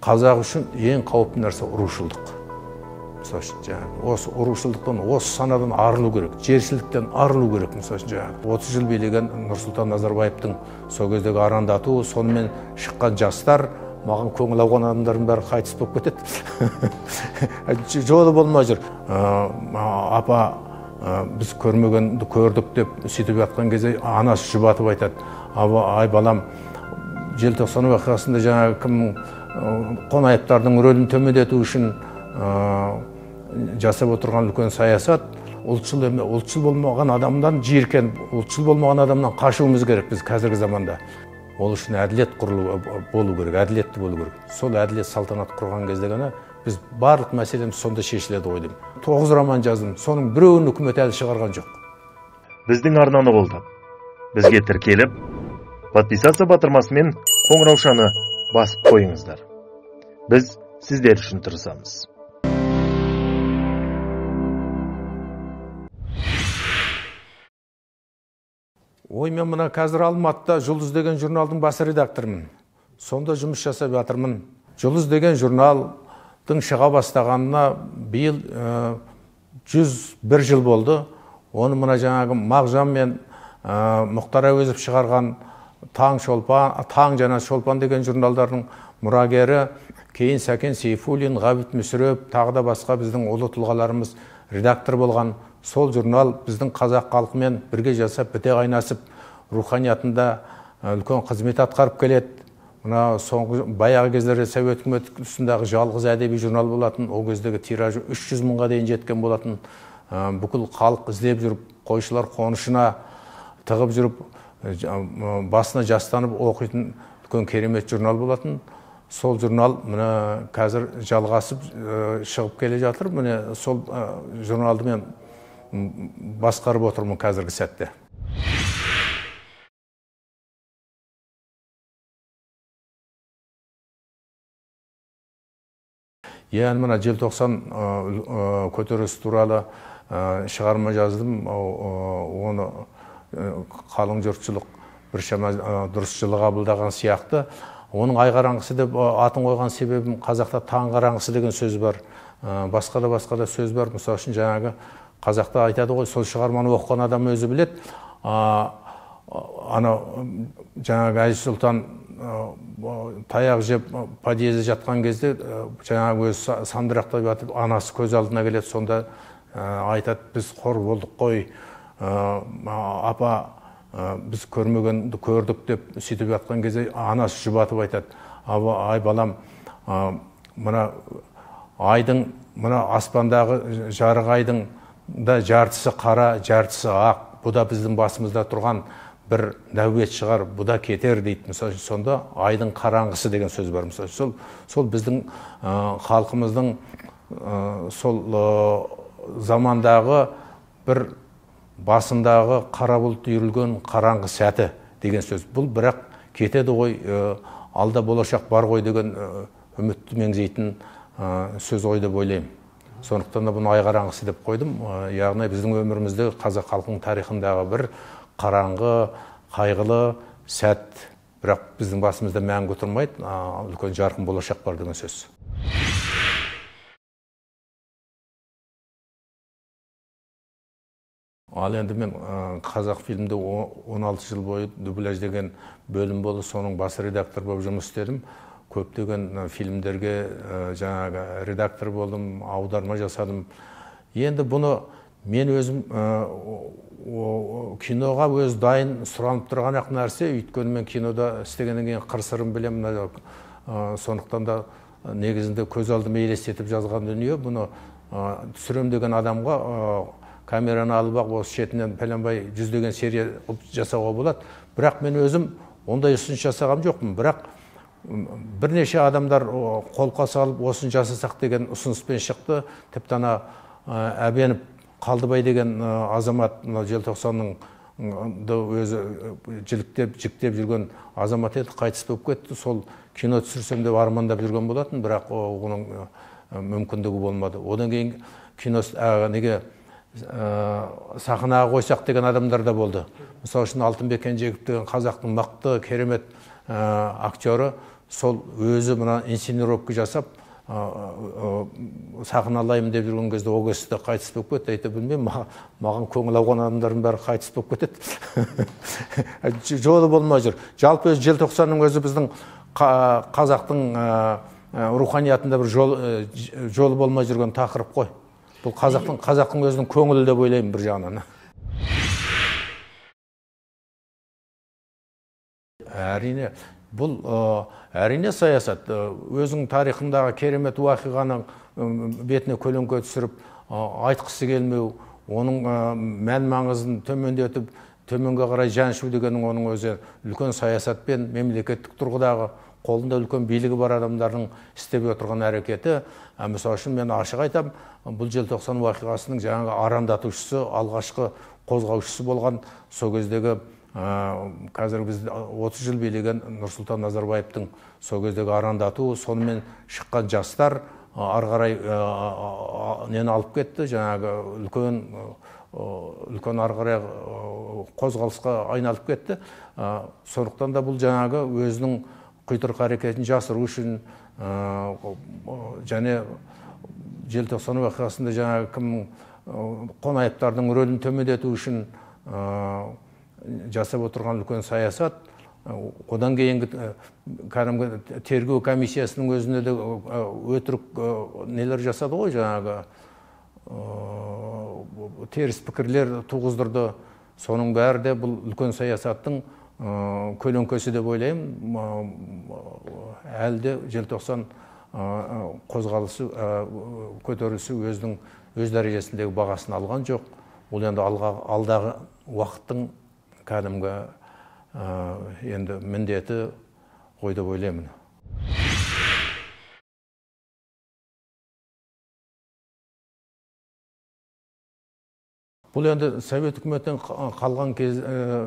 Қазақ үшін ең қауіпті нәрсе рушылдық. Мысалы үшін, жаңағы осы рушылдықтан, осы санадан арылу керек, жершілдіктен арылу керек. Мысалы үшін, жаңағы 30 жыл билеген Нұрсұлтан Назарбаевтың сол кездегі арандатуы, сонымен шыққан жастар, маған көңіл ауған адамдардың бәрі қайтыс болып кетеді. Жолы болмай жүр. Апа, біз көрмегенді көрдік деп сөйтіп жатқан кезде анасы жұбатып айтады: ай балам, желтоқсан оқиғасында жаңағы кім Қонаевтардың рөлін төмендету үшін жасап отырған үлкен саясат. Ұлтшыл ұлтшыл болмаған адамдан жиіркеніп, ұлтшыл болмаған адамнан қашуымыз керек біз қазіргі заманда. Ол үшін әділет құрылу болу керек, әділетті болу керек. Сол әділет салтанат құрған кезде ғана біз барлық мәселеміз сонда шешіледі ғой деймін. 9 роман жаздым, соның біреуін үкімет әлі шығарған жоқ. Біздің арнаны қолдап, бізге тіркеліп, подписаться батырмасымен қоңыраушаны басып қойыңыздар. Біз сіздер үшін тырысамыз. Ой, мен мына қазір Алматыда Жұлдыз деген журналдың бас редакторымын. Сонда жұмыс жасап жатырмын. Жұлдыз деген журналдың шыға бастағанына биыл 101 жыл болды. Оны мына жаңағы Мағжан мен Мұхтар Әуезов шығарған Таң Шолпан, Таң және Шолпан деген журналдардың мұрагері, кейін Сәкен Сейфуллин, Ғабит Мүсіреп, тағы да басқа біздің ұлы тұлғаларымыз редактор болған. Сол журнал біздің қазақ халқымен бірге жасап, біте қайнасып, руханиятында үлкен қызмет атқарып келеді. Мына соңғы баяғы кездерде Совет үкіметі тұсындағы жалғыз әдеби журнал болатын, ол кездегі тиражы 300 мыңға дейін жеткен болатын. Бүкіл халық іздеп жүріп, қойшылар қонышына тығып жүріп, басына жастанып оқитын үлкен керемет журнал болатын. Сол журнал мына қазір жалғасып шығып келе жатыр. Міне сол журналды мен басқарып отырмын қазіргі сәтте. Яғни мына желтоқсан көтерілісі туралы шығарма жаздым. Оны қалың жұртшылық біршама дұрыс жылы қабылдаған сияқты. Оның ай қараңғысы деп атын қойған себебім, қазақта таң қараңғысы деген сөз бар, басқа да басқа да сөз бар. Мысалы үшін, жаңағы қазақта айтады ғой, сол шығарманы оқыған адам өзі біледі. Ана жаңағы Әзиз Сұлтан таяқ жеп подъезде жатқан кезде жаңағы өзі сандырақтап жатып, анасы көз алдына келеді. Сонда айтады: біз қор болдық қой, апа, біз көрмегенді көрдік деп сөйтіп жатқан кезде анасы жұбатып айтады: ай балам, мына айдың, мына аспандағы жарық айдың да жартысы қара, жартысы ақ, бұ да біздің басымызда тұрған бір нәубет шығар, бұ да кетер дейді. Мысалы, сонда айдың қараңғысы деген сөз бар. Мысалы, сол біздің халқымыздың сол замандағы бір басындағы қара бұлт үйірілген қараңғы сәті деген сөз. Бұл бірақ кетеді ғой, алда болашақ бар ғой деген үмітті меңзейтін сөз ғой деп ойлаймын. Сондықтан да бұны ай қараңғысы деп қойдым. Яғни біздің өмірімізде қазақ халқының тарихындағы бір қараңғы, қайғылы сәт, бірақ біздің басымызда мәңгі тұрмайды, үлкен жарқын болашақ бар деген сөз. Ал енді мен қазақ фильмде 16 жыл бойы дубляж деген бөлім болды, соның бас редактор болып жұмыс істедім. Көптеген фильмдерге жаңағы редактор болдым, аударма жасадым. Енді бұны мен өзім киноға өз дайын сұранып тұрған ақ нәрсе, өйткені мен кинода істегеннен кейін қыр-сырын білемін. Сондықтан да негізінде көз алдыма елестетіп жазған дүние, бұны түсірем деген адамға камераны алып ақ осы шетінен пәленбай жүздеген серия жасауға болады. Бірақ мен өзім ондай ұсыныс жасаған жоқпын. Бірақ бірнеше адамдар қолқа салып осыны жасасақ деген ұсыныспен шықты. Тіпті ана Әбенов Қалдыбай деген азамат, мына желтоқсанның өзі жіліктеп, жіктеп жүрген азамат еді, қайтыс болып кетті. Сол кино түсірсем деп армандап жүрген болатын, бірақ оның мүмкіндігі болмады. Одан кейін кино неге сахнаға қойсақ деген адамдар да болды. Мысалы үшін, Алтынбек Кенжеков деген қазақтың мықты, керемет актері, Сол өзі мына инсценировка жасап сахналаймын деп жүрген кезде ол кісі де қайтыс болып кетті. Әйтеуір білмеймін, маған көңіл ауған адамдардың бәрі қайтыс болып кетеді. Жолы болмай жүр. Жалпы өзі желтоқсанның өзі біздің қазақтың руханиятында бір жолы болмай жүрген тақырып қой. Бұл қазақтың өзінің көңілі деп ойлаймын бір жағынан. Әрине, бұл әрине саясат. Өзінің тарихындағы керемет уақиғаның бетіне көлеңке түсіріп, айтқысы келмеу, оның мән маңызын төмендетіп, төменге қарай жаншу дегеннің оның өзі үлкен саясатпен мемлекеттік тұрғыдағы қолында үлкен билігі бар адамдардың істеп отырған әрекеті. Мысалы үшін мен ашық айтам, бұл желтоқсан уақиғасының жаңағы арандатушысы, алғашқы қозғаушысы болған сол кездегі қазір біз 30 жыл билеген Нұрсұлтан Назарбаевтың сол кездегі арандатуы, сонымен шыққан жастар ары қарай нені алып кетті, жаңағы үлкен ары қарай қозғалысқа айналып кетті. Сондықтан да бұл жаңағы өзінің құйтырқы әрекетін жасыру үшін және желтоқсан уақиғасында жаңағы кім Қонаевтардың рөлін төмендету үшін жасап отырған үлкен саясат. Одан кейінгі кәдімгі тергеу комиссиясының өзінде де өтірік нелер жасады ғой, жаңағы теріс пікірлер туғыздырды. Соның бәрі де бұл үлкен саясаттың көлеңкесі деп ойлаймын. Әлі де желтоқсан қозғалысы, көтерілісі өзінің өз дәрежесіндегі бағасын алған жоқ. Ол енді алдағы уақыттың кәдімгі енді міндеті ғой деп ойлаймын. Бұл енді Совет үкіметінен қалған кез,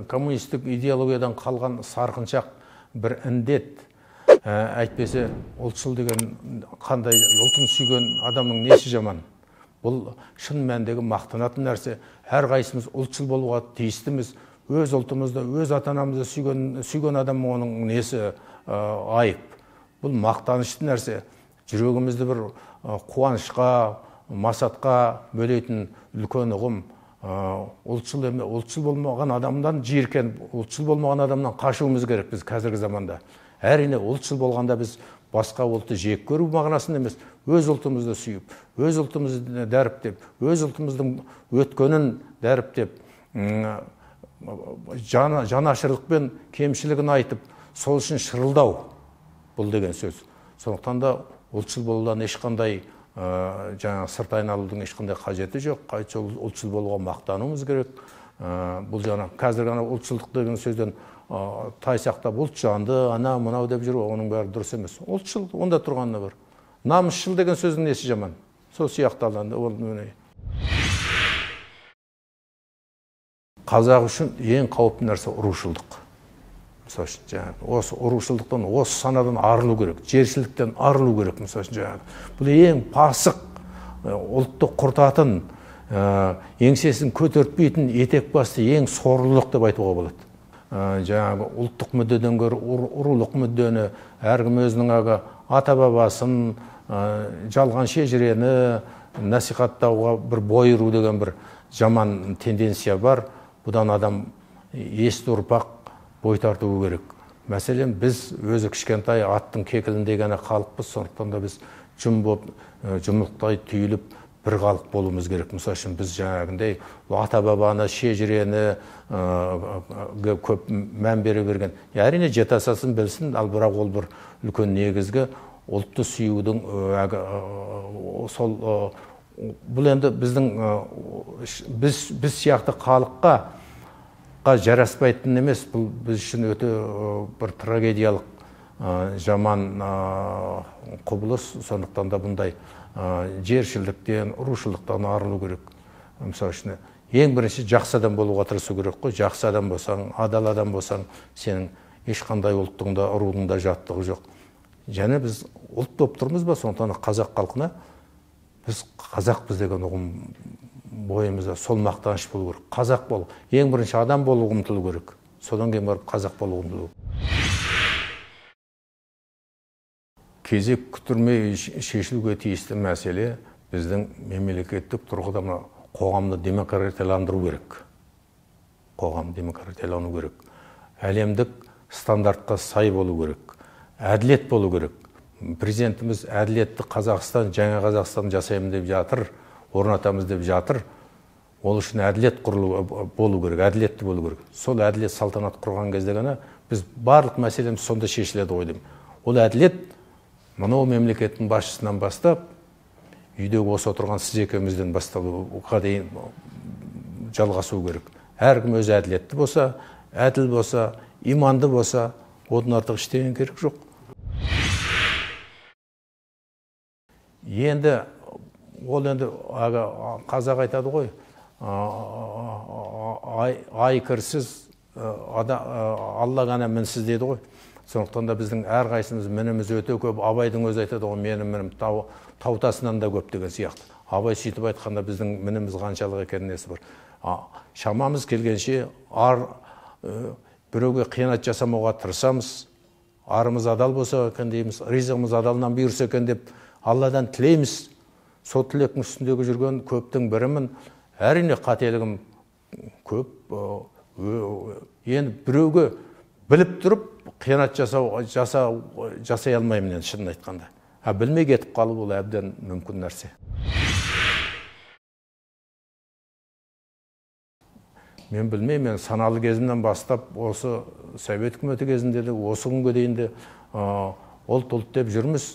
коммунистік идеологиядан қалған сарқыншақ бір індет. Әйтпесе ұлтшыл деген қандай ұлтын сүйген адамның несі жаман? Бұл шын мәндегі мақтанатын нәрсе. Әрқайсымыз ұлтшыл болуға тиістіміз. Өз ұлтымызды, өз ата-анамызды сүйген адам оның несі айып. Бұл мақтанышты нәрсе. Жүрегімізді бір қуанышқа, масатқа бөлейтін үлкен ұғым. Ұлтшыл болмаған адамдан жиіркеніп, ұлтшыл болмаған адамнан қашуымыз керек біз қазіргі заманда. Әрине, ұлтшыл болғанда біз басқа ұлтты жек көру мағынасында емес, өз ұлтымызды сүйіп, өз ұлтымызды дәріптеп, өз ұлтымыздың өткенін дәріптеп, жанашырлықпен кемшілігін айтып, сол үшін шырылдау бұл деген сөз. Сондықтан да ұлтшыл болудан ешқандай жаңа сырт айналудың ешқандай қажеті жоқ. Қайтса ұлтшыл болуға мақтануымыз керек. Бұл жаңа қазір ғана ұлтшылдық деген сөзден тайсақтап ұлт жанды, ана мынау деп жүр, оның бәрі дұрыс емес. Ұлтшыл онда тұрғаны бар. Намысшыл деген сөздің несі жаман? Сол сияқты алғанда ол міне. Қазақ үшін ең қауіпті нәрсе рушылдық. Мысалы үшін жаңағы осы рушылдықтан, осы санадан арылу керек, жершіліктен арылу керек. Мысалы үшін жаңағы бұл ең пасық, ұлтты құртатын, еңсесін көтертпейтін етек басты ең сорлылық деп айтуға болады. Жаңағы ұлттық мүддеден гөрі рулық мүддені, әркім өзінің ағы ата-бабасын, жалған шежірені насихаттауға бір бойыру деген бір жаман тенденция бар. Бұдан адам есті ұрпақ бой тартуы керек. Мәселен, біз өзі кішкентай аттың кекіліндей ғана халықпыз, сондықтан да біз жұм боп, жұмыртқадай түйіліп бір халық болуымыз керек. Мысалы үшін біз жаңағындай ата-бабаны, шежірені көп мән бере берген. Әрине жеті асасын білсін, ал бірақ ол бір үлкен негізгі ұлтты сүюдің сол бұл енді біздің біз сияқты халыққа жараспайтын емес, бұл біз үшін өте бір трагедиялық жаман құбылыс. Сондықтан да бұндай жершілдіктен, рушылдықтан арылу керек. Мысалы үшін ең бірінші жақсы адам болуға тырысу керек қой. Жақсы адам болсаң, адал адам болсаң, сенің ешқандай ұлттың да, рудың да жаттығы жоқ. Және біз ұлт болып тұрмыз ба, сондықтан қазақ халқына біз қазақпыз деген ұғым бойымызда сол мақтаныш болу керек. Қазақ бол, ең бірінші адам болуға ұмтылу керек. Содан кейін барып қазақ болуға ұмтылу. Кезек күттірмей шешілуге тиісті мәселе біздің мемлекеттік тұрғыда мына қоғамды демократияландыру керек. Қоғам демократиялану керек. Әлемдік стандартқа сай болу керек. Әділет болу керек. Президентіміз әділетті Қазақстан, жаңа Қазақстан жасаймын деп жатыр, орнатамыз деп жатыр. Ол үшін әділет құрылу болу керек, әділетті болу керек. Сол әділет салтанат құрған кезде ғана біз барлық мәселеміз сонда шешіледі ғой деймін. Ол әділет мынау мемлекеттің басшысынан бастап, үйдегі осы отырған сіз екеумізден басталуға дейін жалғасу керек. Әркім өзі әділетті болса, әділ болса, иманды болса, одан артық ештеңе керек жоқ. Енді ол енді қазақ айтады ғой, ай кірсіз, Алла ғана мінсіз дейді ғой. Сондықтан да біздің әрқайсымыз мініміз өте көп. Абайдың өзі айтады ғой, менің мінім тау тасынан да көп деген сияқты. Абай сөйтіп айтқанда біздің мініміз қаншалық екенін несі бар. Шамамыз келгенше біреуге қиянат жасамауға тырысамыз. Арымыз адал болса екен дейміз, ризығымыз адалынан бұйырса екен деп Алладан тілейміз. Сол тілектің үстіндегі жүрген көптің бірімін. Әрине қателігім көп. Енді біреуге біліп тұрып қиянат жасай алмаймын енді шынын айтқанда. Білмей кетіп қалу ол әбден мүмкін нәрсе. Мен білмеймін, мен саналы кезімнен бастап осы Совет үкіметі кезінде де, осы күнге дейін де ұлт деп жүрміз.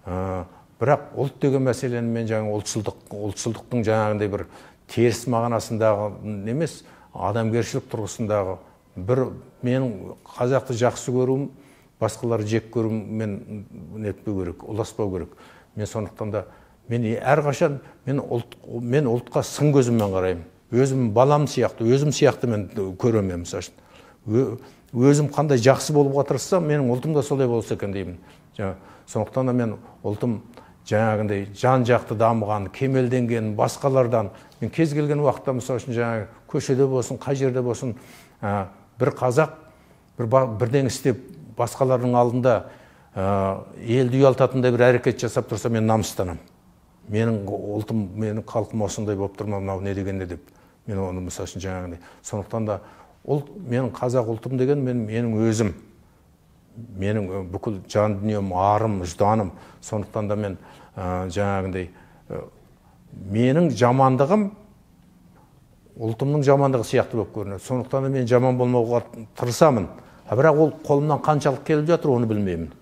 Бірақ ұлт деген мәселені мен жаңа ұлтшылдықтың жаңағындай бір теріс мағынасындағы емес, адамгершілік тұрғысындағы бір менің қазақты жақсы көруім, басқаларды жек көруім мен нетпеу керек, ұласпау керек. Мен сондықтан да мен әрқашан мен ұлтқа сын көзіммен қараймын. Өзім балам сияқты, өзім сияқты мен көремін, мысалы үшін. Өзім қандай жақсы болуға тырыссам, менің ұлтым да солай болса екен деймін. Сондықтан да мен ұлтым жаңағындай жан-жақты дамыған, кемелденген басқалардан. Мен кез келген уақытта, мысалы үшін, жаңағы көшеде болсын, қай жерде болсын, бір қазақ бірдеңе істеп басқалардың алдында елді ұялтатындай бір әрекет жасап тұрса, мен намыстанамын. Менің ұлтым, менің халқым осындай болып тұр ма, мынау не деген не деп. Мен оны, мысалы үшін, жаңағындай. Сондықтан да ұлт, менің қазақ ұлтым деген менің өзім. Менің бүкіл жан дүнием, арым, ұжданым. Сондықтан да мен жаңағындай менің жамандығым ұлтымның жамандығы сияқты болып көрінеді. Сондықтан да мен жаман болмауға тырысамын. Бірақ ол қолымнан қаншалық келіп жатыр, оны білмеймін.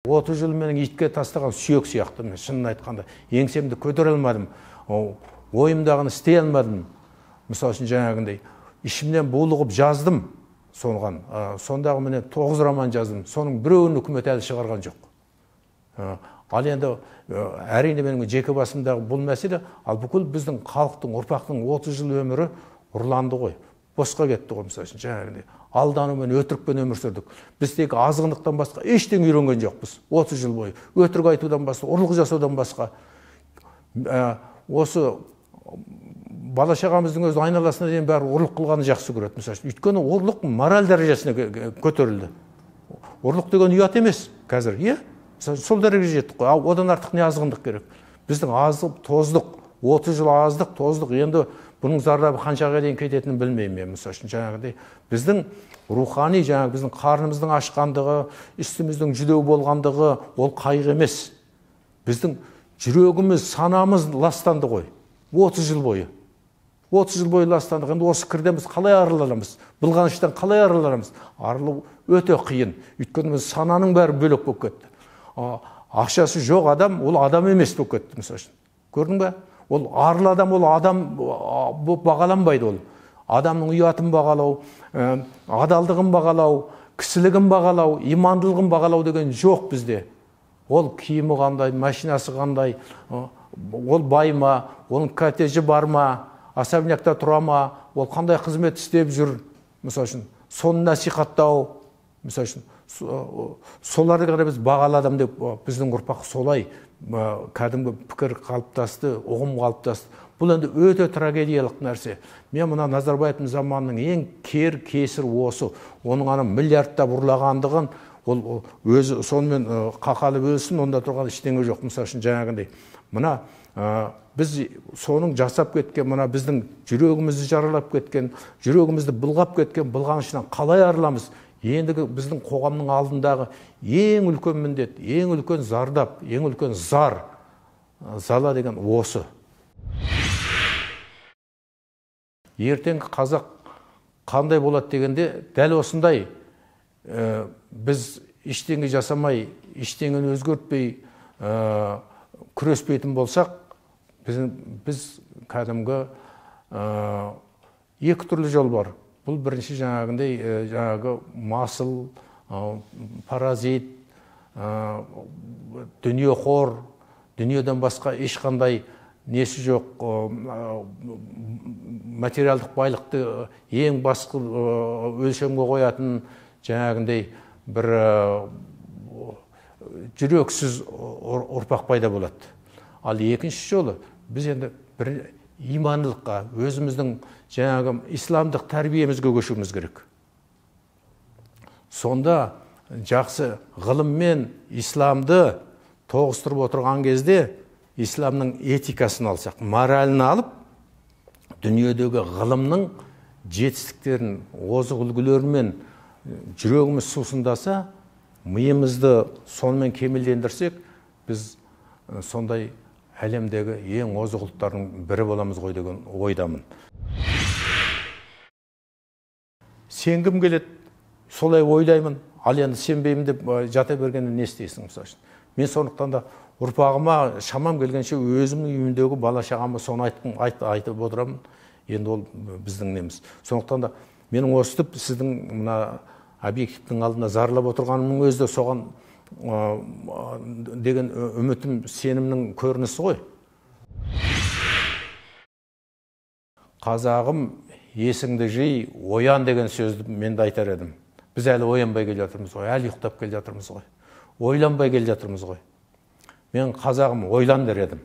30 жыл менің итке тастаған сүйек сияқты, мен шынын айтқанда еңсемді көтере алмадым, ойымдағыны істей алмадым. Мысалы үшін, жаңағындай ішімнен булығып жаздым соған. Сондағы міне 9 роман жаздым. Соның біреуін үкімет әлі шығарған жоқ. Ал енді әрине менің жеке басымдағы бұл мәселе, ал бүкіл біздің халықтың, ұрпақтың 30 жыл өмірі ұрланды ғой. Босқа кетті ғой, мысалы үшін, жаңағындай. Алданумен, өтірікпен өмір сүрдік. Біз тек азғындықтан басқа ештеңе үйренген жоқпыз. 30 жыл бойы өтірік айтудан басқа, ұрлық жасаудан басқа. Осы бала шағамыздың өзі айналасына дейін бәрі ұрлық қылғанды жақсы көреді, мысалы үшін. Өйткені ұрлық мораль дәрежесіне көтерілді. Ұрлық деген ұят емес қазір, иә? Сол дәрежеге жеттік қой. Одан артық не азғындық керек? Біздің азып, тоздық, 30 жыл аздық, тоздық. Енді бұның зардабы қаншаға дейін кететінін білмеймін мен, мысалы үшін, жаңағыдай. Біздің рухани, жаңағы біздің қарнымыздың ашқандығы, үстіміздің жүдеу болғандығы ол қайғы емес. Біздің жүрегіміз, санамыз ластанды ғой. 30 жыл бойы. 30 жыл бойы ластандық. Енді осы кірден біз қалай арыламыз? Былғаныштан қалай арыламыз? Арылу өте қиын. Өйткені біз сананың бәрі бөлек болып кетті. Ақшасы жоқ адам, ол адам емес болып кетті, мысалы үшін. Көрдің бе? Ол арлы адам, ол адам болып бағаланбайды ол. Адамның ұятын бағалау, адалдығын бағалау, кісілігін бағалау, имандылығын бағалау деген жоқ бізде. Ол киімі қандай, машинасы қандай, ол бай ма, оның коттеджі бар ма, особнякта тұра ма, ол қандай қызмет істеп жүр, мысалы үшін, соны насихаттау, мысалы үшін, соларды ғана біз бағалы адам деп, біздің ұрпақ солай кәдімгі пікір қалыптасты, ұғым қалыптасты. Бұл енді өте трагедиялық нәрсе. Мен мына Назарбаевтың заманының ең кер кесір осы. Оның ана миллиардтап ұрлағандығын, ол өзі сонымен қақалып өлсін, онда тұрған ештеңе жоқ. Мысалы үшін жаңағындай. Мына біз соның жасап кеткен, мына біздің жүрегімізді жаралап кеткен, жүрегімізді былғап кеткен былғанышынан қалай арыламыз? Ендігі біздің қоғамның алдындағы ең үлкен міндет, ең үлкен зардап, ең үлкен зар, зала деген осы. Ертеңгі қазақ қандай болады дегенде, дәл осындай біз ештеңе жасамай, ештеңені өзгертпей, күреспейтін болсақ, біз кәдімгі екі түрлі жол бар. Бұл бірінші жаңағындай, жаңағы масыл, паразит, дүниеқор, дүниеден басқа ешқандай несі жоқ, материалдық байлықты ең басқы өлшемге қоятын жаңағындай бір жүрексіз ұрпақ пайда болады. Ал екінші жолы біз енді бір имандылыққа, өзіміздің жаңағы исламдық тәрбиемізге көшуіміз керек. Сонда жақсы ғылым мен исламды тоғыстырып отырған кезде исламның этикасын алсақ, моралін алып, дүниедегі ғылымның жетістіктерін, озық үлгілерімен жүрегіміз сусындаса, миымызды сонымен кемелдендірсек, біз сондай әлемдегі ең озық ұлттардың бірі боламыз ғой деген ойдамын. Сенгім келеді, солай ойлаймын, ал енді сенбеймін деп жата бергенде не істейсің, мысалы үшін. Мен сондықтан да ұрпағыма шамам келгенше өзімнің үйімдегі бала шағама соны айтып отырамын. Енді ол біздің неміз. Сондықтан да менің осытып сіздің мына объективтің алдында зарлап отырғанымның өзі де соған деген үмітім, сенімнің көрінісі ғой. Қазағым, есіңді жи, оян деген сөзді мен де айтар едім. Біз әлі оянбай келе жатырмыз ғой, әлі ұйықтап келе жатырмыз ғой, ойланбай келе жатырмыз ғой. Мен қазағым, ойлан дер едім.